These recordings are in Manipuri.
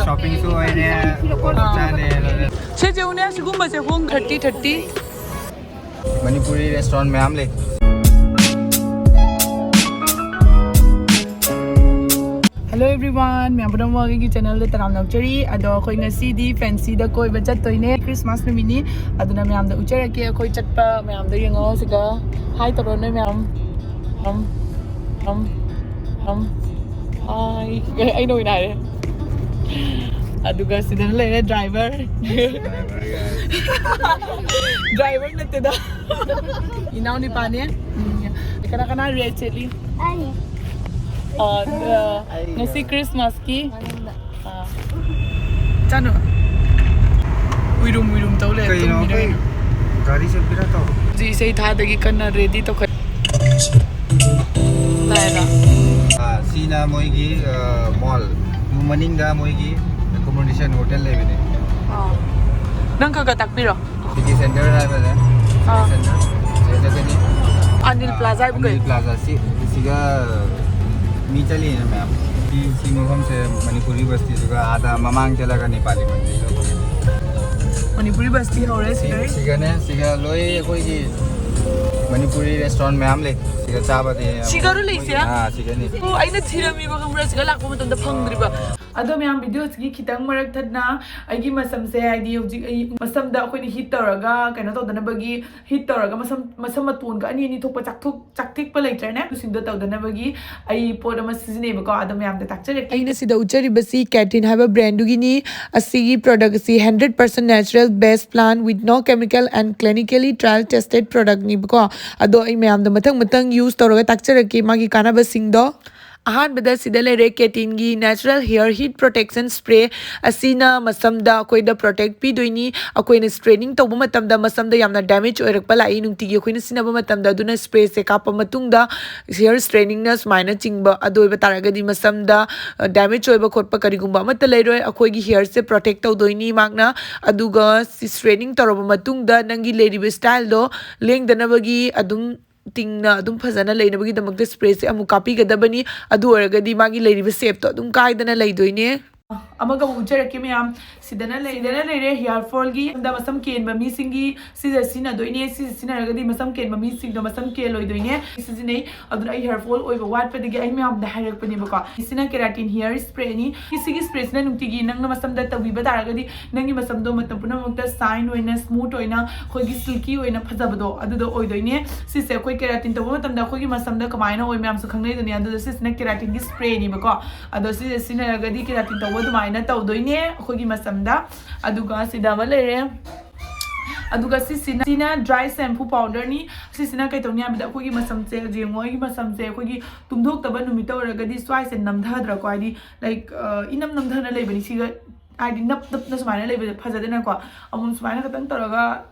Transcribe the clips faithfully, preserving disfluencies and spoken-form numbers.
ꯁꯣꯄꯤꯡꯁꯨ ꯑꯣꯏꯔꯦ, ꯆꯥꯔꯦ, ꯂꯣꯏꯔꯦ꯫ ꯁꯤꯁꯦ ꯎꯅꯦ, ꯁꯤꯒꯨꯝꯕꯁꯦ ꯍꯣꯡ ꯊꯥꯔꯇꯤ ꯊꯥꯔꯇꯤ꯫ ꯃꯅꯤꯄꯨꯔꯤ ꯔꯦꯁꯇꯨꯔꯦꯟ ꯃꯌꯥꯝ ꯂꯩ꯫ Hello everyone, ꯃꯌꯥꯝ ꯄꯨꯝꯅꯃꯛ ꯑꯩꯒꯤ ꯆꯦꯅꯦꯜꯗ ꯇꯔꯥꯝꯅ ꯑꯣꯛꯆꯔꯤ꯫ ꯑꯗꯣ ꯑꯩꯈꯣꯏ ꯉꯁꯤꯗꯤ ꯐꯦꯟꯁꯤꯗ ꯀꯣꯏꯕ ꯆꯠꯇꯣꯏꯅꯦ, ꯈ꯭ꯔꯤꯁꯃꯥꯁ ꯅꯨꯃꯤꯠꯅꯤ꯫ ꯑꯗꯨꯅ ꯃꯌꯥꯝꯗ ꯎꯠꯆꯔꯛꯀꯦ ꯑꯩꯈꯣꯏ ꯆꯠꯄ ꯃꯌꯥꯝꯗꯣ꯫ ꯌꯦꯡꯉꯣ ꯁꯤꯗ꯫ ꯍꯥꯏ ꯇꯧꯔꯣ ꯅꯣꯏ ꯃꯌꯥꯝ꯫ ꯑꯝ, ꯑꯝ, ꯑꯝ꯫ ꯍꯥꯏ꯫ ꯑꯩꯅ ꯑꯣꯏꯅ ꯍꯥꯏꯔꯦ꯫ ꯑꯗꯨꯒ ꯁꯤꯗꯅ ꯂꯩꯔꯦ ꯗ꯭ꯔꯥꯏꯚꯔ꯫ ꯗ꯭ꯔꯥꯏꯚꯔ ꯅꯠꯇꯦꯗ꯫ ꯏꯅꯥꯎ ꯅꯨꯄꯥꯅꯦ꯫ ꯎꯝ꯫ ꯀꯅꯥ ꯀꯅꯥ ꯔꯦꯠ ꯁꯦꯠꯂꯤ? ꯑꯩ꯫ ꯑ, ꯑ, ꯑꯩ꯫ ꯉꯁꯤ ꯈ꯭ꯔꯤꯁꯃꯥꯁꯀꯤ꯫ ꯑ꯫ ꯆꯥꯅꯣ꯫ ꯎꯏꯔꯨꯝ ꯎꯏꯔꯨꯝ ꯇꯧ ꯂꯩꯔꯦ, ꯀꯩꯅꯣ, ꯇꯨꯝꯃꯤꯔ ꯑꯩꯈꯣꯏ ꯀꯩꯅꯣ? ꯒꯥꯔꯤ ꯆꯠꯄꯤꯔ ꯇꯧꯔꯣ꯫ ꯍꯧꯖꯤꯛ ꯏꯁꯩ ꯊꯥꯗꯒꯤ ꯀꯟꯅ ꯔꯦꯗꯤ ꯇꯧꯈꯠ-, ꯂꯥꯛꯑꯦꯗ꯫ ꯑ, ꯁꯤꯅ ꯃꯣꯏꯒꯤ, ꯑ, ꯃꯣꯜ꯫ ꯌꯨꯝ ꯃꯅꯤꯡꯗ ꯃꯣꯏꯒꯤ ꯑꯦꯀꯣꯃꯣꯗꯦꯁꯟ ꯍꯣꯇꯦꯜ ꯂꯩꯕꯅꯦ꯫ ꯑ꯫ ꯅꯪ ꯈꯔ ꯈꯔ ꯇꯥꯛꯄꯤꯔꯣ꯫ ꯁꯤꯇꯤ ꯁꯦꯟꯇꯔ ꯍꯥꯏꯕꯅꯦ꯫ ꯑꯥ꯫ City centre. ꯁꯤꯗ ꯆꯠꯀꯅꯤ꯫ ꯑꯅꯤꯜ ꯑꯥ, ꯄ꯭ꯂꯥꯖꯥ ꯍꯥꯏꯕꯨ ꯀꯩ? ꯑꯅꯤꯜ ꯄ꯭ꯂꯥꯖꯥ꯫ ꯁꯤ, ꯁꯤꯒ ꯃꯤ ꯆꯠꯂꯤꯅ ꯃꯌꯥꯝ꯫ ꯁꯤ, ꯁꯤ ꯃꯐꯝꯁꯦ ꯃꯅꯤꯄꯨꯔꯤ ꯕꯁꯇꯤꯗꯨꯒ ꯑꯥꯗ ꯃꯃꯥꯡ ꯆꯠꯂꯒ ꯅꯦꯄꯥꯂꯤ ꯕꯁꯇꯤ ꯂꯧꯕꯅꯦ꯫ ꯃꯅꯤꯄꯨꯔꯤ ꯕꯁꯇꯤ ꯍꯧꯔꯦ ꯁꯤ, ꯁꯤꯗꯩ꯫ ꯁꯤꯒꯅꯦ, ꯁꯤꯒ ꯂꯣꯏ ꯑꯩꯈꯣꯏꯒꯤ ꯃꯅꯤꯄꯨꯔꯤ ꯔꯦꯁꯇꯨꯔꯦꯟ ꯃꯌꯥꯝ ꯂꯩ꯫ ꯁꯤꯒ ꯆꯥꯕꯗꯤ ꯌꯥꯝ ꯁꯤꯒꯔꯣ ꯂꯩꯁꯦ? ꯑꯥ, ꯁꯤꯒꯅꯤ꯫ ꯑꯣ, ꯑꯩꯅ ꯊꯤꯔꯝꯃꯤꯕ ꯈꯪꯕ꯭ꯔꯥ? ꯁꯤꯒ ꯂꯥꯛꯄ ꯃꯇꯝꯗ ꯐꯪꯗ꯭ꯔꯤꯕ꯫ ꯑꯗꯣ ꯃꯌꯥꯝ, ꯚꯤꯗꯤꯑꯣꯁꯤꯒꯤ ꯈꯤꯇꯪ ꯃꯔꯛ ꯊꯠꯅ ꯑꯩꯒꯤ ꯃꯁꯝꯁꯦ, ꯍꯥꯏꯗꯤ ꯍꯧꯖꯤꯛ ꯑꯩ ꯃꯁꯝꯗ ꯑꯩꯈꯣꯏꯅ ꯍꯤꯠ ꯇꯧꯔꯒ ꯀꯩꯅꯣ ꯇꯧꯗꯅꯕꯒꯤ, ꯍꯤꯠ ꯇꯧꯔꯒ ꯃꯁꯝ, ꯃꯁꯝ ꯃꯇꯣꯟꯒ ꯑꯅꯤ ꯑꯅꯤ ꯊꯣꯛꯄ ꯆꯥꯛꯊꯣꯛ-, ꯆꯥꯛꯊꯦꯛꯄ ꯂꯩꯇ꯭ꯔꯅꯦ? ꯑꯗꯨꯁꯤꯡꯗꯣ ꯇꯧꯗꯅꯕꯒꯤ ꯑꯩ ꯄꯣꯠ ꯑꯃ ꯁꯤꯖꯤꯟꯅꯩꯕꯀꯣ꯫ ꯑꯗꯣ ꯃꯌꯥꯝꯗ ꯇꯥꯛꯆꯔꯛꯀꯦ꯫ ꯑꯩꯅ ꯁꯤꯗ ꯎꯠꯆꯔꯤꯕꯁꯤ ꯀꯦꯇꯤꯟ ꯍꯥꯏꯕ ꯕ꯭ꯔꯦꯟꯗꯨꯒꯤꯅꯤ꯫ ꯑꯁꯤꯒꯤ ꯄ꯭ꯔꯗꯛ ꯑꯁꯤ hundred percent natural, best plant with no chemical and clinically trial tested product ꯅꯤꯕꯀꯣ꯫ ꯑꯗꯣ ꯑꯩ ꯃꯌꯥꯝꯗ ꯃꯊꯪ ꯃꯊꯪ ꯌꯨꯁ ꯇꯧꯔꯒ ꯇꯥꯛꯆꯔꯛꯀꯦ ꯃꯥꯒꯤ ꯀꯥꯟꯅꯕꯁꯤꯡꯗꯣ꯫ ꯑꯍꯥꯟꯕꯗ ꯁꯤꯗ ꯂꯩꯔꯦ ꯀꯦꯇꯤꯟꯒꯤ natural hair heat protection spray꯫ ꯑꯁꯤꯅ ꯃꯁꯝꯗ ꯑꯩꯈꯣꯏꯗ ꯄ꯭ꯔꯣꯇꯦꯛ ꯄꯤꯗꯣꯏꯅꯤ꯫ ꯑꯩꯈꯣꯏꯅ ꯁ꯭ꯇ꯭ꯔꯦꯅꯤꯡ ꯇꯧꯕ ꯃꯇꯝꯗ ꯃꯁꯝꯗ ꯌꯥꯝꯅ ꯗꯦꯃꯦꯖ ꯑꯣꯏꯔꯛꯄ ꯂꯥꯛꯏ꯫ ꯅꯨꯡꯇꯤꯒꯤ ꯑꯩꯈꯣꯏꯅ ꯁꯤꯖꯤꯟꯅꯕ ꯃꯇꯝꯗ, ꯑꯗꯨꯅ ꯁ꯭ꯄ꯭ꯔꯦꯁꯦ ꯀꯥꯞꯄ ꯃꯇꯨꯡꯗ ꯍꯤꯌꯔ ꯁ꯭ꯇ꯭ꯔꯦꯅꯤꯡꯅ ꯁꯨꯃꯥꯏꯅ ꯆꯤꯡꯕ ꯑꯗꯨ ꯑꯣꯏꯕ ꯇꯥꯔꯒꯗꯤ ꯃꯁꯝꯗ, ꯑ, ꯗꯦꯃꯦꯖ ꯑꯣꯏꯕ ꯈꯣꯠꯄ ꯀꯔꯤꯒꯨꯝꯕ ꯑꯃꯠꯇ ꯂꯩꯔꯣꯏ꯫ ꯑꯩꯈꯣꯏꯒꯤ ꯍꯤꯌꯔꯁꯦ ꯄ꯭ꯔꯣꯇꯦꯛ ꯇꯧꯗꯣꯏꯅꯤ ꯃꯥꯛꯅ꯫ ꯑꯗꯨꯒ ꯁꯤ ꯁ꯭ꯇ꯭ꯔꯦꯅꯤꯡ ꯇꯧꯔꯕ ꯃꯇꯨꯡꯗ ꯅꯪꯒꯤ ꯂꯩꯔꯤꯕ ꯁ꯭ꯇꯥꯏꯜꯗꯣ ꯂꯦꯡꯗꯅꯕꯒꯤ ꯑꯗꯨꯝ ꯇꯤꯡꯅ ꯑꯗꯨꯝ ꯐꯖꯅ ꯂꯩꯅꯕꯒꯤꯗꯃꯛꯇ ꯁ꯭ꯄ꯭ꯔꯦꯁꯦ ꯑꯃꯨꯛ ꯀꯥꯞꯄꯤꯒꯗꯕꯅꯤ꯫ ꯑꯗꯨ ꯑꯣꯏꯔꯒꯗꯤ ꯃꯥꯒꯤ ꯂꯩꯔꯤꯕ ꯁꯦꯞꯇꯣ ꯑꯗꯨꯝ ꯀꯥꯏꯗꯅ ꯂꯩꯗꯣꯏꯅꯦ꯫ ꯑꯃꯒ ꯑꯃꯨꯛ ꯎꯠꯆꯔꯛꯀꯦ ꯃꯌꯥꯝ꯫ ꯁꯤꯗꯅ ꯂꯩ-, ꯁꯤꯗꯅ ꯂꯩꯔꯦ hair fallꯒꯤ꯫ ꯁꯝꯗ ꯃꯁꯝ ꯀꯦꯟꯕ ꯃꯤꯁꯤꯡꯒꯤ ꯁꯤꯁꯦ ꯁꯤꯖꯤꯟꯅꯗꯣꯏꯅꯦ꯫ ꯁꯤꯁꯦ ꯁꯤꯖꯤꯟꯅꯔꯒꯗꯤ ꯃꯁꯝ ꯀꯦꯟꯕ ꯃꯤꯁꯤꯡꯗꯣ ꯃꯁꯝ ꯀꯦꯜꯂꯣꯏꯗꯣꯏꯅꯦ꯫ ꯁꯤꯖꯤꯟꯅꯩ꯫ ꯑꯗꯨꯅ ꯑꯩ hair fall ꯑꯣꯏꯕ ꯋꯥꯠꯄꯗꯒꯤ ꯑꯩ ꯃꯌꯥꯝꯗ ꯍꯥꯏꯔꯛꯄꯅꯦꯕꯀꯣ꯫ ꯁꯤꯅ keratin hair sprayꯅꯤ꯫ ꯁꯤꯒꯤ sprayꯁꯤꯅ ꯅꯨꯡꯇꯤꯒꯤ ꯅꯪꯅ ꯃꯁꯝꯗ ꯇꯧꯕꯤꯕ ꯇꯥꯔꯒꯗꯤ ꯅꯪꯒꯤ ꯃꯁꯝꯗꯣ ꯃꯇꯝ ꯄꯨꯝꯅꯃꯛꯇ shine ꯑꯣꯏꯅ, smooth ꯑꯣꯏꯅ, ꯑꯩꯈꯣꯏꯒꯤ silky ꯑꯣꯏꯅ ꯐꯖꯕꯗꯣ ꯑꯗꯨꯗꯣ ꯑꯣꯏꯗꯣꯏꯅꯦ꯫ ꯁꯤꯁꯦ ꯑꯩꯈꯣꯏ keratin ꯇꯧꯕ ꯃꯇꯝꯗ ꯑꯩꯈꯣꯏꯒꯤ ꯃꯁꯝꯗ ꯀꯃꯥꯏꯅ ꯑꯣꯏ ꯃꯌꯥꯝꯁꯨ ꯈꯪꯅꯩꯗꯨꯅꯦ꯫ ꯑꯗꯨꯗ ꯁꯤꯁꯤꯅ keratinꯒꯤ sprayꯅꯦꯕꯀꯣ꯫ ꯑꯗꯣ ꯁꯤꯁꯦ ꯁꯤꯖꯤꯟꯅꯔꯒꯗꯤ keratin ꯇꯧꯕ ꯑꯗꯨꯃꯥꯏꯅ ꯇꯧꯗꯣꯏꯅꯦ ꯑꯩꯈꯣꯏꯒꯤ ꯃꯁꯝꯗ꯫ ꯑꯗꯨꯒ ꯁꯤꯗ ꯑꯃ ꯂꯩꯔꯦ꯫ ꯑꯗꯨꯒ ꯁꯤꯁꯤꯅ, ꯁꯤꯅ dry shampoo powderꯅꯤ꯫ ꯁꯤꯁꯤꯅ ꯀꯩ ꯇꯧꯅꯤ ꯍꯥꯏꯕꯗ ꯑꯩꯈꯣꯏꯒꯤ ꯃꯁꯝꯁꯦ ꯍꯧꯖꯤꯛ ꯌꯦꯡꯉꯣ, ꯑꯩꯒꯤ ꯃꯁꯝꯁꯦ ꯑꯩꯈꯣꯏꯒꯤ ꯇꯨꯝꯊꯣꯛꯇꯕ ꯅꯨꯃꯤꯠꯇ ꯑꯣꯏꯔꯒꯗꯤ ꯁ꯭ꯋꯥꯏꯁꯦ ꯅꯝꯊꯗ꯭ꯔꯥꯀꯣ, ꯍꯥꯏꯗꯤ, like, ꯑ, ꯏꯅꯝ ꯅꯝꯊꯅ ꯂꯩꯕꯅꯤ꯫ ꯁꯤꯒ ꯍꯥꯏꯗꯤ ꯅꯞ ꯅꯞꯅ ꯁꯨꯃꯥꯏꯅ ꯂꯩꯕꯁꯦ ꯐꯖꯗꯦꯅꯀꯣ꯫ ꯑꯃꯨꯛ ꯁꯨꯃꯥꯏꯅ ꯈꯛꯇꯪ ꯇꯧꯔꯒ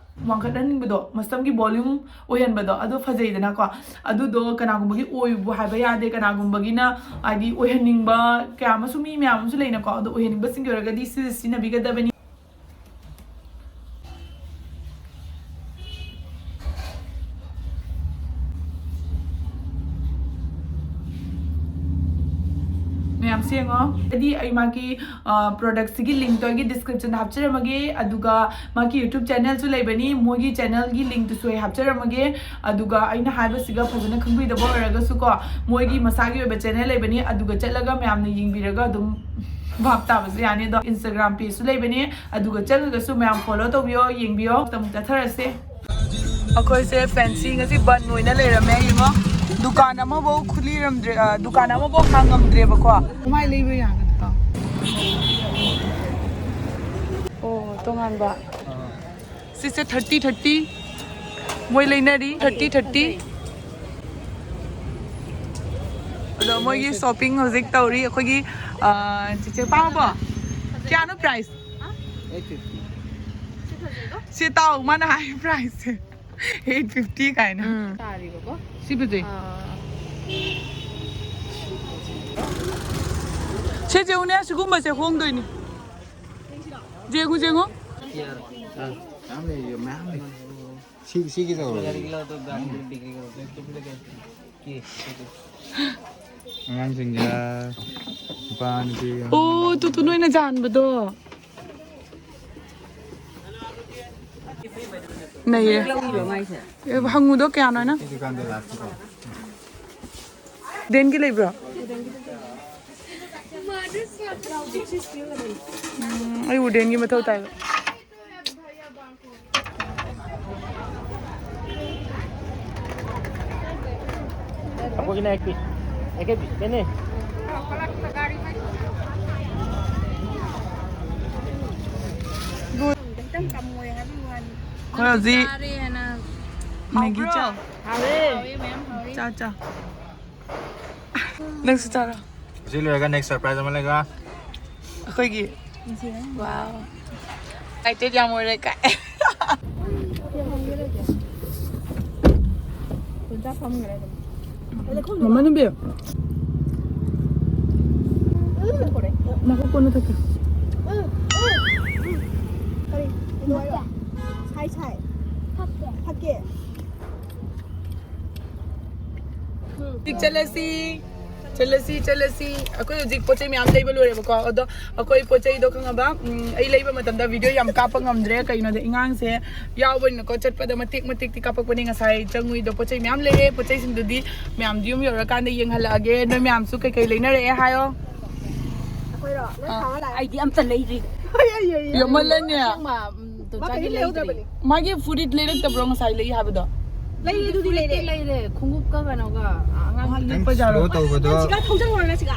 ꯋꯥꯡꯈꯠꯍꯟꯅꯤꯡꯕꯗꯣ, ꯃꯁꯝꯒꯤ volume ꯑꯣꯏꯍꯟꯕꯗꯣ ꯑꯗꯨ ꯐꯖꯩꯗꯅꯀꯣ꯫ ꯑꯗꯨꯗꯣ ꯀꯅꯥꯒꯨꯝꯕꯒꯤ ꯑꯣꯏꯕꯨ ꯍꯥꯏꯕ ꯌꯥꯗꯦ, ꯀꯅꯥꯒꯨꯝꯕꯒꯤꯅ ꯍꯥꯏꯗꯤ ꯑꯣꯏꯍꯟꯅꯤꯡꯕ ꯀꯌꯥ ꯑꯃꯁꯨ, ꯃꯤ ꯃꯌꯥꯝ ꯑꯃꯁꯨ ꯂꯩꯅꯀꯣ꯫ ꯑꯗꯣ ꯑꯣꯏꯍꯟꯅꯤꯡꯕꯁꯤꯡꯒꯤ ꯑꯣꯏꯔꯒꯗꯤ ꯁꯤꯁꯦ ꯁꯤꯖꯤꯟꯅꯕꯤꯒꯗꯕꯅꯤ꯫ ꯃꯌꯥꯝꯁꯦ ꯌꯦꯡꯉꯣ꯫ ꯍꯥꯏꯗꯤ ꯑꯩ ꯃꯥꯒꯤ, ꯑ, productꯁꯤꯒꯤ linkꯇꯣ ꯑꯩꯒꯤ descriptionꯗ ꯍꯥꯞꯆꯔꯝꯃꯒꯦ꯫ ꯑꯗꯨꯒ ꯃꯥꯒꯤ YouTube channelꯁꯨ ꯂꯩꯕꯅꯤ, ꯃꯣꯏꯒꯤ channelꯒꯤ linkꯇꯨꯁꯨ ꯑꯩ ꯍꯥꯞꯆꯔꯝꯃꯒꯦ꯫ ꯑꯗꯨꯒ ꯑꯩꯅ ꯍꯥꯏꯕꯁꯤꯒ ꯐꯖꯅ ꯈꯪꯕꯤꯗꯕ ꯑꯣꯏꯔꯒꯁꯨꯀꯣ, ꯃꯣꯏꯒꯤ ꯃꯁꯥꯒꯤ ꯑꯣꯏꯕ channel ꯂꯩꯕꯅꯤ, ꯑꯗꯨꯒ ꯆꯠꯂꯒ ꯃꯌꯥꯝꯅ ꯌꯦꯡꯕꯤꯔꯒ ꯑꯗꯨꯝ ꯚꯥꯞ ꯇꯥꯕꯁꯨ ꯌꯥꯅꯤ꯫ ꯑꯗꯣ Instagram pageꯁꯨ ꯂꯩꯕꯅꯤ, ꯑꯗꯨꯒ ꯆꯠꯂꯒꯁꯨ ꯃꯌꯥꯝ follow ꯇꯧꯕꯤꯌꯣ, ꯌꯦꯡꯕꯤꯌꯣ꯫ ꯑꯗꯨꯝ ꯆꯠꯊꯔꯁꯦ꯫ ꯑꯩꯈꯣꯏꯁꯦ fancy ꯉꯁꯤ ꯕꯟ ꯑꯣꯏꯅ ꯂꯩꯔꯝꯃꯦ꯫ ꯌꯦꯡꯉꯣ, ꯗꯨꯀꯥꯟ ꯑꯃꯐꯥꯎ ꯈꯨꯂꯤꯔꯝꯗ꯭ꯔꯦ, ꯑ, ꯗꯨꯀꯥꯟ ꯑꯃꯐꯥꯎ ꯍꯥꯡꯉꯝꯗ꯭ꯔꯦꯕꯀꯣ꯫ ꯀꯃꯥꯏ ꯂꯩꯕ ꯌꯥꯒꯗ꯭ꯔꯣ? ꯑꯣ, ꯇꯣꯉꯥꯟꯕ꯫ ꯁꯤꯁꯦ thirty thirty꯫ ꯃꯣꯏ ꯂꯩꯅꯔꯤ thirty thirty꯫ ꯑꯗꯣ ꯃꯣꯏꯒꯤ shopping ꯍꯧꯖꯤꯛ ꯇꯧꯔꯤ꯫ ꯑꯩꯈꯣꯏꯒꯤ, ꯑ, ꯆꯤꯆꯦ ꯄꯥꯝꯃꯕꯣ? ꯀꯌꯥꯅꯣ price? Eight fifty꯫ ꯁꯤ ꯇꯥꯎ, ꯃꯥꯅ ꯍꯥꯏ priceꯁꯦ꯫ Eight fifty ꯀꯥꯏꯅ꯫ ꯎꯝ꯫ ꯇꯥꯔꯤꯕꯀꯣ꯫ ꯁꯤ ꯐꯖꯩ꯫ ꯑꯥ꯫ ꯁꯦ ꯌꯦꯡꯉꯨꯅꯦ, ꯁꯤꯒꯨꯝꯕꯁꯦ ꯍꯣꯡꯗꯣꯏꯅꯤ꯫ ꯌꯦꯡꯉꯨ, ꯌꯦꯡꯉꯨ꯫ ꯑꯥ꯫ ꯃꯌꯥꯝ ꯂꯩꯌꯦ, ꯃꯌꯥꯝ ꯂꯩ꯫ ꯁꯤ, ꯁꯤꯒꯤ ꯇꯧꯔꯣ꯫ ꯑꯉꯥꯡꯁꯤꯡꯒ ꯅꯨꯄꯥ, ꯅꯨꯄꯤ꯫ ꯑꯣ, ꯇꯨ, ꯇꯨ, ꯅꯣꯏꯅ ꯖꯥꯟꯕꯗꯣ꯫ ꯅꯩꯌꯦ꯫ ꯑꯦ, ꯍꯪꯉꯨꯗꯣ ꯀꯌꯥꯅꯣ ꯍꯥꯏꯅ? ꯁꯤ ꯗꯨꯀꯥꯟꯗ ꯂꯥꯛꯄꯀꯣ꯫ ꯗꯦꯟꯒꯤ ꯂꯩꯕ꯭ꯔꯣ? ꯎꯝ, ꯑꯩ ꯎꯗꯦꯟꯒꯤ ꯃꯊꯧ ꯇꯥꯏꯕ꯫ ꯑꯩꯈꯣꯏꯒꯤꯅ ꯑꯦꯛ ꯄꯤ꯫ ꯑꯦꯛ ꯄꯤ꯫ ꯀꯩꯅꯦ? ꯈꯤꯇꯪ ꯀꯝ ꯑꯣꯏ ꯍꯥꯏꯕꯒꯤ ꯋꯥꯅꯤ꯫ ꯑꯩꯈꯣꯏ ꯍꯧꯖꯤꯛ ꯆꯥꯔꯦꯅ꯫ ꯃꯦꯒꯤ ꯆꯥ꯫ ꯍꯥꯎꯋꯦ꯫ ꯍꯥꯎꯋꯦ, ꯃꯌꯥꯝ ꯍꯥꯎꯋꯦ꯫ ꯆꯥ, ꯆꯥ꯫ ꯅꯪꯁꯨ ꯆꯥꯔꯣ꯫ ꯑꯁꯤ ꯂꯣꯏꯔꯒ next surprise ꯑꯃ ꯂꯩꯒ꯫ ꯑꯩꯈꯣꯏꯒꯤ꯫ Wow꯫ Excited ꯌꯥꯝ ꯑꯣꯏꯔꯦ ꯀꯥꯏ꯫ ꯃꯃꯥ ꯅꯨꯕꯤ꯫ ꯅꯈꯣꯛ ꯀꯣꯟꯅ ꯊꯛꯀꯦ꯫ ꯀꯔꯤ? ꯁꯥꯏ ꯁꯥꯏ꯫ ꯊꯛꯀꯦ꯫ ꯍꯧꯖꯤꯛ ꯆꯠꯂꯁꯤ, ꯆꯠꯂꯁꯤ, ꯆꯠꯂꯁꯤ꯫ ꯑꯩꯈꯣꯏ ꯍꯧꯖꯤꯛ ꯄꯣꯠ ꯆꯩ ꯃꯌꯥꯝ ꯂꯩꯕ ꯂꯣꯏꯔꯦꯕꯀꯣ꯫ ꯑꯗꯣ ꯑꯩꯈꯣꯏ ꯄꯣꯠ ꯆꯩꯗꯣ ꯈꯪꯉꯕ, ꯎꯝ, ꯑꯩ ꯂꯩꯕ ꯃꯇꯝꯗ video ꯌꯥꯝ ꯀꯥꯞꯄ ꯉꯝꯗ꯭ꯔꯦ꯫ ꯀꯩꯒꯤꯅꯣꯗ ꯏꯉꯥꯡꯁꯦ ꯌꯥꯎꯕꯅꯤꯅꯀꯣ, ꯆꯠꯄꯗ ꯃꯇꯦꯛ ꯃꯇꯦꯛꯇꯤ ꯀꯥꯞꯄꯛꯄꯅꯦ꯫ ꯉꯁꯥꯏ ꯆꯪꯉꯨꯏꯗꯣ ꯄꯣꯠ ꯆꯩ ꯃꯌꯥꯝ ꯂꯩꯔꯦ꯫ ꯄꯣꯠ ꯆꯩꯁꯤꯡꯗꯨꯗꯤ ꯃꯌꯥꯝꯗꯤ ꯌꯨꯝ ꯌꯧꯔꯀꯥꯟꯗ ꯌꯦꯡꯍꯜꯂꯛꯑꯒꯦ꯫ ꯅꯣꯏ ꯃꯌꯥꯝꯁꯨ ꯀꯩꯀꯩ ꯂꯩꯅꯔꯛꯑꯦ ꯍꯥꯏꯌꯣ꯫ ꯑꯩꯈꯣꯏꯔꯣ? ꯂꯣꯏ ꯑꯥ꯫ ꯊꯥꯡꯉ ꯂꯥꯛꯑꯦ꯫ ꯑꯩꯗꯤ ꯑꯝꯇ ꯂꯩꯗ꯭ꯔꯤ꯫ ꯌꯥꯝꯃꯜꯂꯅꯦ꯫ ꯑꯁꯦꯡꯕ, ꯎꯝ, ꯃꯥ ꯇꯣꯆꯥꯒꯤ ꯀꯔꯤꯝ ꯂꯩꯍꯧꯗ꯭ꯔꯕꯅꯤ꯫ ꯂꯩꯗ꯭ꯔꯤ꯫ ꯃꯥꯒꯤ ꯐꯨꯔꯤꯠ ꯂꯩꯔꯛꯇꯕ꯭ꯔꯣ ꯉꯁꯥꯏ ꯂꯩ ꯍꯥꯏꯕꯗꯣ? ꯂꯩꯌꯦ, ꯑꯗꯨꯗꯤ ꯐꯨꯔꯤꯠꯇꯤ ꯂꯩꯔꯦ꯫ ꯂꯩꯔꯦ, ꯈꯣꯡꯎꯞꯀ ꯀꯩꯅꯣꯒ, ꯑꯉꯥꯡꯒꯤ ꯅꯪ ꯂꯤꯠꯄ ꯖꯥꯔꯣ? Slow ꯇꯧꯕꯗꯣ꯫ ꯁꯤꯒ ꯊꯧꯖꯜꯂꯣ ꯁꯤꯒ꯫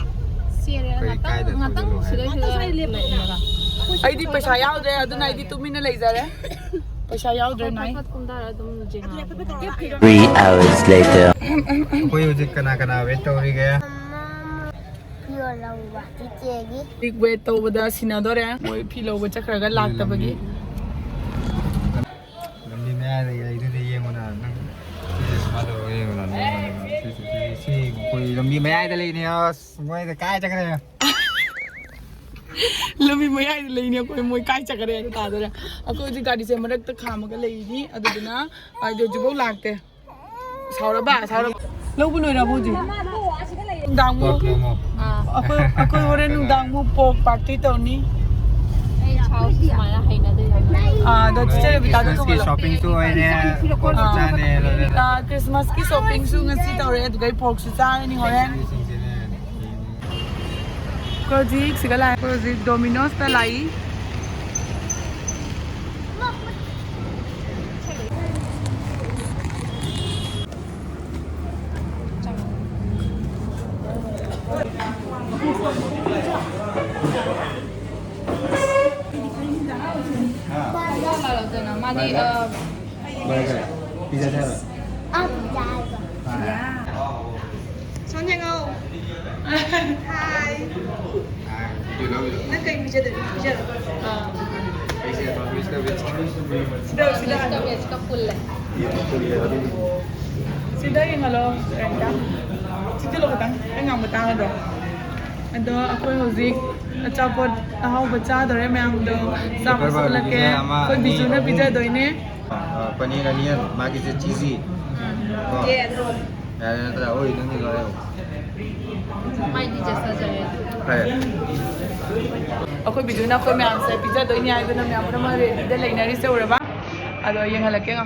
ꯆꯦꯔꯦ, ꯀꯩ ꯉꯥꯛꯇꯪ, ꯀꯥꯏꯗ ꯉꯥꯛꯇꯪ ꯊꯧꯖꯜꯂꯣ ꯁꯤꯗ ꯍꯥꯏꯅꯣ? ꯁꯤꯗ ꯉꯥꯛꯇꯪ ꯁ꯭ꯋꯥꯏꯗ ꯂꯦꯞꯄꯣ꯫ ꯂꯩꯔꯒ꯫ ꯑꯩꯗꯤ ꯄꯩꯁꯥ ꯌꯥꯎꯗ꯭ꯔꯦ, ꯑꯗꯨꯅ ꯑꯩꯗꯤ ꯇꯨꯃꯤꯟꯅ ꯂꯩꯖꯔꯦ꯫ ꯄꯩꯁꯥ ꯌꯥꯎꯗ꯭ꯔꯦ, ꯐꯠ ꯅꯥꯏ꯫ ꯐꯠ ꯀꯨꯝꯊꯔ ꯑꯗꯨꯝ ꯌꯦꯡꯉꯛꯑꯒꯦ꯫ Three hours later. ꯑꯩꯈꯣꯏ ꯍꯧꯖꯤꯛ ꯀꯅꯥ ꯀꯅꯥ wait ꯇꯧꯔꯤꯒꯦ? ꯐꯤꯔꯣꯜ ꯂꯧꯕ ꯆꯤꯆꯦꯒꯤ꯫ ꯍꯧꯖꯤꯛ wait ꯇꯧꯕꯗ ꯁꯤꯟꯅꯗꯣꯔꯦ꯫ ꯃꯣꯏ ꯐꯤ ꯂꯧꯕ ꯆꯠꯈ꯭ꯔꯒ ꯂꯥꯛꯇꯕꯒꯤ꯫ ꯂꯝꯕꯤ ꯃꯌꯥꯏꯗ ꯂꯩꯗꯨꯗ ꯌꯦꯡꯉꯨꯅ ꯅꯪ꯫ ꯁꯤꯁꯦ ꯁꯨꯃꯥꯏꯅ ꯇꯧꯔꯒ ꯌꯦꯡꯉꯨꯅ ꯅꯪ꯫ ꯁꯤ, ꯁꯤ, ꯁꯤ, ꯁꯤ, ꯑꯩꯈꯣꯏ ꯂꯝꯕꯤ ꯃꯌꯥꯏꯗ ꯂꯩꯅꯦ꯫ ꯑꯁ, ꯃꯣꯏꯗ ꯀꯥꯏ ꯆꯠꯈ꯭ꯔꯦ? ꯂꯝꯕꯤ ꯃꯌꯥꯏꯗ ꯂꯩꯅꯦ ꯑꯩꯈꯣꯏ꯫ ꯃꯣꯏ ꯀꯥꯏ ꯆꯠꯈ꯭ꯔꯦ ꯍꯥꯏꯗꯣ ꯇꯥꯗꯣꯔꯦ꯫ ꯑꯩꯈꯣꯏ ꯍꯧꯖꯤꯛ ꯒꯥꯔꯤꯁꯦ ꯃꯔꯛꯇ ꯈꯥꯝꯃꯒ ꯂꯩꯔꯤꯅꯤ꯫ ꯑꯗꯨꯗꯨꯅ ꯑꯩꯗꯤ ꯍꯧꯖꯤꯛꯐꯥꯎ ꯂꯥꯛꯇꯦ꯫ ꯁꯥꯎꯔꯕ? ꯁꯥꯎꯔꯕ? ꯂꯧꯕ ꯂꯣꯏꯔꯕꯣ ꯍꯧꯖꯤꯛ? ꯃꯃꯥꯗꯣ ꯑꯁꯤꯗ ꯂꯩ꯫ ꯅꯨꯡꯗꯥꯡꯃꯨꯛ ꯑꯩꯈꯣꯏ ꯑꯩꯈꯣꯏ ꯍꯣꯔꯦꯟ ꯅꯨꯡꯗꯥꯡꯃꯨꯛ ꯄꯣꯛ ꯄꯥꯔꯇꯤ ꯇꯧꯅꯤ꯫ ꯑꯥ, ꯑꯗꯣ ꯆꯤꯆꯦ ꯔꯦꯕꯤꯀꯥꯗꯣ ꯈ꯭ꯔꯤꯁꯃꯥꯁꯀꯤ ꯊꯣꯡꯍꯜꯂꯣ꯫ ꯁꯣꯄꯤꯡꯁꯨ ꯑꯣꯏꯔꯦ꯫ ꯑꯥ, ꯈ꯭ꯔꯤꯁꯃꯥꯁꯀꯤ ꯁꯣꯄꯤꯡꯁꯨ ꯉꯁꯤ ꯇꯧꯔꯦ, ꯑꯗꯨꯒ ꯄꯣꯛꯁꯨ ꯆꯥꯔꯅꯤ ꯍꯣꯔꯦꯟ꯫ ꯑꯩꯈꯣꯏ ꯍꯧꯖꯤꯛ ꯁꯤꯗ ꯂꯥꯛꯑꯦ꯫ ꯑꯩꯈꯣꯏ ꯍꯧꯖꯤꯛ ꯗꯣꯃꯤꯅꯣꯁꯇ ꯂꯥꯛꯏ꯫ ꯃꯥꯗꯤ, ꯑ, ꯕꯔꯒꯔ꯫ ꯄꯤꯖꯥ ꯆꯥꯔꯣ? ꯑꯥ, ꯄꯤꯖꯥ ꯍꯥꯏꯕ꯫ ꯑꯥ꯫ ꯁꯣꯟ ꯌꯦꯡꯉꯣ꯫ ꯍꯥꯏ꯫ ꯍꯥꯏ꯫ ꯅꯪ ꯀꯩ ꯄꯤꯖꯗꯣꯏꯅꯣ? ꯄꯤꯖꯔꯣ꯫ ꯑꯥ꯫ ꯑꯩꯁꯦ ꯅꯣꯟ ꯚꯦꯖꯀ ꯚꯦꯖꯀ꯫ ꯁꯤꯗ, ꯁꯤꯗ꯫ ꯅꯣꯟ ꯚꯦꯖꯀ ꯚꯦꯖꯀ ꯄꯨꯜꯂꯦ꯫ ꯌꯦꯟ ꯄꯨꯜꯂꯦ ꯑꯗꯨꯒꯤ꯫ ꯁꯤꯗ ꯌꯦꯡꯍꯜꯂꯣ, ꯔꯦꯟꯇ꯫ ꯁꯤꯗ ꯂꯣ ꯈꯤꯇꯪ꯫ ꯑꯩ ꯉꯥꯡꯕ ꯇꯥꯒꯗ꯭ꯔꯣ? ꯑꯗꯣ ꯑꯩꯈꯣꯏ ꯍꯧꯖꯤꯛ ꯑꯆꯥꯄꯣꯠ ꯑꯍꯥꯎꯕ ꯆꯥꯗꯣꯔꯦ ꯃꯌꯥꯝꯗꯣ꯫ ꯆꯥꯕ ꯄꯦꯄꯔ ꯁꯣꯛꯂꯛꯀꯦ꯫ ꯕꯥꯔꯕꯤꯀ꯭ꯌꯨꯁꯦ ꯑꯃ, ꯑꯩꯈꯣꯏ ꯑꯅꯤ, ꯕꯤꯖꯨꯅ ꯑꯍꯨꯝ꯫ ꯄꯤꯖꯗꯣꯏꯅꯦ꯫ ꯑ, ꯄꯅꯤꯔ ꯑꯅꯤ, ꯃꯥꯒꯤꯁꯦ ꯆꯤꯖꯤ꯫ ꯀꯣ? ꯌꯦꯁ꯫ ꯌꯥꯔꯦ ꯅꯠꯇ꯭ꯔꯥ? ꯍꯣꯏ, ꯅꯪꯒꯤ ꯂꯣꯏꯔꯦ꯫ ꯃꯥꯏꯗꯤ ꯖꯁ ꯐꯖꯔꯦ꯫ ꯐꯔꯦ꯫ ꯑꯩꯈꯣꯏ ꯕꯤꯖꯨꯅ ꯑꯩꯈꯣꯏ ꯃꯌꯥꯝꯁꯦ ꯄꯤꯖꯗꯣꯏꯅꯤ ꯍꯥꯏꯗꯨꯅ ꯃꯌꯥꯝ ꯄꯨꯝꯅꯃꯛ ꯔꯦꯗꯤꯗ ꯂꯩꯅꯔꯤꯁꯦ ꯎꯔꯕ? ꯑꯗꯣ ꯌꯦꯡꯍꯜꯂꯛꯀꯦ ꯉꯥ꯫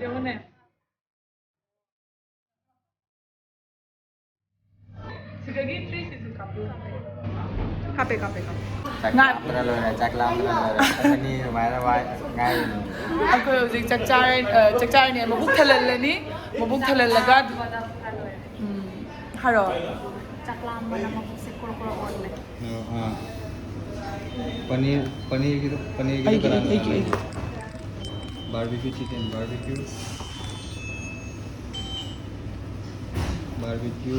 ꯌꯦꯡꯉꯨꯅꯦ꯫ ꯁꯤꯗꯒꯤ ꯊ꯭ꯔꯤ ꯁꯤꯛꯁꯇꯤ ꯀꯥꯞꯄꯤꯌꯨ꯫ ꯀꯥꯞꯄꯦ, ꯀꯥꯞꯄꯦ, ꯀꯥꯞꯄꯦ꯫ ꯆꯥꯛ ꯉꯥ- ꯂꯥꯝꯕꯅ ꯂꯣꯏꯔꯦ, ꯆꯥꯛ ꯂꯥꯝꯕꯅ ꯂꯣꯏꯔꯦ꯫ ꯄꯨꯡ ꯑꯅꯤ ꯑꯗꯨꯃꯥꯏꯅ ꯋꯥꯏ ꯉꯥꯏꯔꯤꯅꯤ꯫ ꯑꯩꯈꯣꯏ ꯍꯧꯖꯤꯛ ꯆꯥꯛ ꯆꯥꯔ-, ꯑ, ꯆꯥꯛ ꯆꯥꯔꯅꯤ, ꯃꯕꯨꯛ ꯊꯜꯍꯜꯂꯅꯤ꯫ ꯃꯕꯨꯛ ꯊꯜꯍꯜꯂꯒ, ꯎꯝ, ꯍꯥꯏꯔꯣ꯫ ꯆꯥꯛ ꯂꯥꯝꯕꯅ ꯃꯕꯨꯛꯁꯦ ꯀ꯭ꯔꯣꯛ ꯀ꯭ꯔꯣꯛ ꯑꯣꯜꯂꯦ꯫ ꯑ, ꯑ꯫ ꯄꯅꯤꯔ, ꯄꯅꯤꯔꯒꯤꯗꯣ, ꯄꯅꯤꯔꯒꯤꯗꯣ ꯑꯩꯒꯤ, ꯀꯅꯥꯅ ꯑꯩꯒꯤ, ꯂꯩ? ꯑꯩꯒꯤ꯫ Barbecue chicken, barbecue. ꯕꯥꯔꯕꯤꯀ꯭ꯌꯨ꯫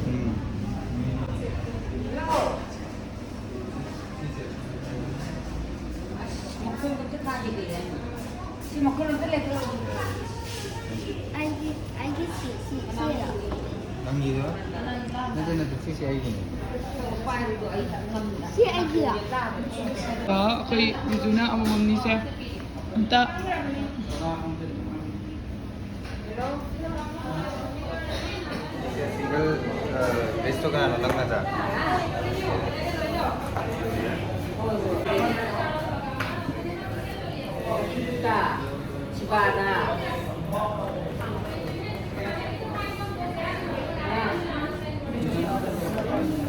ꯎꯝ꯫ ꯑꯩꯒꯤ ꯑꯩꯒꯤ ꯁꯤ ꯁꯤ ꯁꯤꯔꯣ? ꯅꯪꯒꯤꯗꯣ? ꯅꯠꯇꯦ, ꯅꯠꯇꯦ, ꯁꯤꯁꯦ ꯑꯩꯒꯤꯅꯦ꯫ ꯁꯤ ꯑꯩꯒꯤꯔꯣ? ꯑꯩꯈꯣꯏ ꯕꯤꯖꯨꯅ ꯑꯃꯃꯝꯅꯤꯁꯦ꯫ ꯑꯝꯇ꯫ ꯁꯤꯡꯒꯜ ꯂꯤꯁꯇꯣ ꯀꯅꯥꯅꯣ ꯅꯪ ꯅꯠꯇ꯭ꯔꯥ?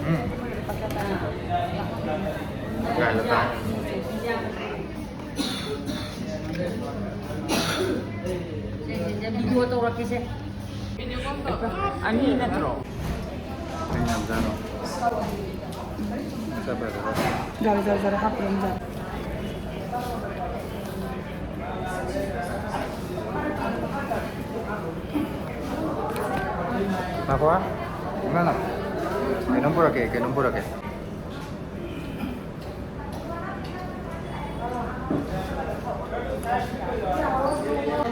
ꯎꯝ꯫ ꯌꯥꯏ, ꯂꯇꯥ꯫ ꯚꯤꯗꯤꯑꯣ ꯇꯧꯔꯛꯀꯦꯁꯦ꯫ ꯑꯅꯤ ꯅꯠꯇ꯭ꯔꯣ? ꯀꯩ ꯌꯥꯝ ꯆꯥꯅꯣ? ꯆꯠꯄ꯭ꯔꯥ, ꯆꯠꯄ꯭ꯔꯥ? ꯖꯔ, ꯖꯔ, ꯖꯔ ꯍꯥꯞꯄ꯭ꯔꯥ, ꯖꯔ? ꯉꯥꯏꯈꯣ, ꯏꯃꯥꯅ ꯀꯩꯅꯣꯝ ꯄꯨꯔꯛꯀꯦ, ꯀꯩꯅꯣꯝ ꯄꯨꯔꯛꯀꯦ꯫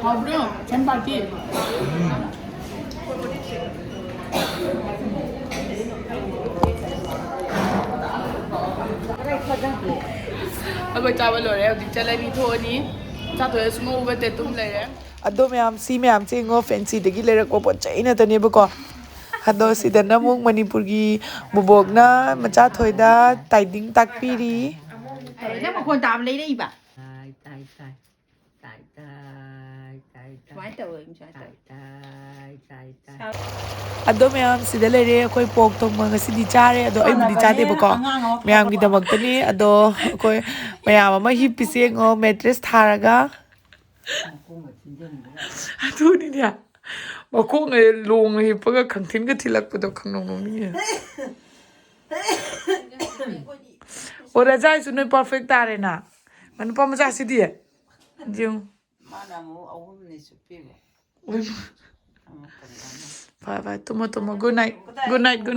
ꯍꯥꯎꯕ꯭ꯔꯣ? ꯁꯦꯝ ꯄꯥꯇꯤ? ꯑꯩꯈꯣꯏ ꯆꯥꯕ ꯂꯣꯏꯔꯦ, ꯍꯧꯖꯤꯛ ꯆꯠꯂꯅꯤ, ꯊꯣꯛꯑꯅꯤ꯫ ꯆꯥꯊꯣꯛꯑꯦ, ꯁꯨꯡꯎ ꯎꯕ ꯅꯠꯇꯦ, ꯇꯨꯝ ꯂꯩꯔꯦ꯫ ꯑꯗꯣ ꯃꯌꯥꯝ, ꯁꯤ ꯃꯌꯥꯝꯁꯦ ꯌꯦꯡꯉꯣ, ꯐꯦꯟꯁꯤꯗꯒꯤ ꯂꯩꯔꯛꯄ ꯄꯣꯠ ꯆꯩ ꯉꯥꯛꯇꯅꯦꯕꯀꯣ꯫ ꯑꯗꯣ ꯁꯤꯗꯅ ꯑꯃꯨꯛ ꯃꯅꯤꯄꯨꯔꯒꯤ ꯕꯨꯕꯣꯛꯅ ꯃꯆꯥ ꯊꯣꯏꯗ ꯇꯥꯏꯗꯤꯡ ꯇꯥꯛꯄꯤꯔꯤ꯫ ꯑꯦ, ꯅꯪ ꯃꯈꯣꯟ ꯇꯥꯕ ꯂꯩꯔꯛꯏꯕ? ꯇꯥꯏ, ꯇꯥꯏ, ꯇꯥꯏ꯫ ꯇꯥꯏ, ꯇꯥꯏ, ꯇꯥꯏ, ꯇꯥꯏ꯫ ꯁꯨꯃꯥꯏꯅ ꯇꯧꯋꯦ, ꯁꯨꯃꯥꯏꯅ ꯇꯧꯋꯦ꯫ ꯇꯥꯏ, ꯇꯥꯏ, ꯇꯥꯏ, ꯇꯥꯏ꯫ ꯑꯗꯣ ꯃꯌꯥꯝ, ꯁꯤꯗ ꯂꯩꯔꯦ꯫ ꯑꯩꯈꯣꯏ ꯄꯣꯛ ꯊꯣꯡꯕ ꯉꯁꯤꯗꯤ ꯆꯥꯔꯦ, ꯑꯗꯣ ꯑꯩꯕꯨꯗꯤ ꯆꯥꯗꯦꯕꯀꯣ꯫ ꯑꯉꯥꯡ ꯑꯃ ꯃꯌꯥꯝꯒꯤꯗꯃꯛꯇꯅꯤ꯫ ꯑꯗꯣ ꯑꯩꯈꯣꯏ ꯃꯌꯥꯝ ꯑꯃ ꯍꯤꯞꯄꯤꯁꯦ ꯌꯦꯡꯉꯣ, ꯃꯦꯇ꯭ꯔꯦꯁ ꯊꯥꯔꯒ꯫ ꯑꯗꯨꯅꯤꯅꯦ꯫ ꯃꯈꯣꯡꯒ ꯂꯣꯡꯅ ꯍꯤꯞꯄꯒ ꯈꯪꯊꯤꯟꯒ ꯊꯤꯜꯂꯛꯄꯗꯣ ꯈꯪꯅꯧ ꯅꯣꯛꯅꯤꯡꯉꯦ꯫ ꯑꯣ, ꯔꯖꯥꯏꯁꯨ ꯅꯣꯏ ꯄꯔꯐꯦꯛ ꯇꯥꯔꯦꯅ꯫ ꯅꯨꯄꯥ ꯃꯆꯥꯁꯤꯗꯤ꯫ ꯌꯦꯡꯉꯨ꯫ ꯃꯥꯅ ꯑꯃꯨꯛ ꯑꯍꯨꯝꯅꯤ ꯆꯨꯞꯄꯤꯕ꯫ ꯎꯏ꯫ ꯑꯃ ꯀꯔꯤ ꯍꯥꯏꯅꯣ? ꯐꯔꯦ, ꯐꯔꯦ, ꯇꯨꯝꯃꯣ, ꯇꯨꯝꯃꯣ꯫ Good night꯫ Good night, good night꯫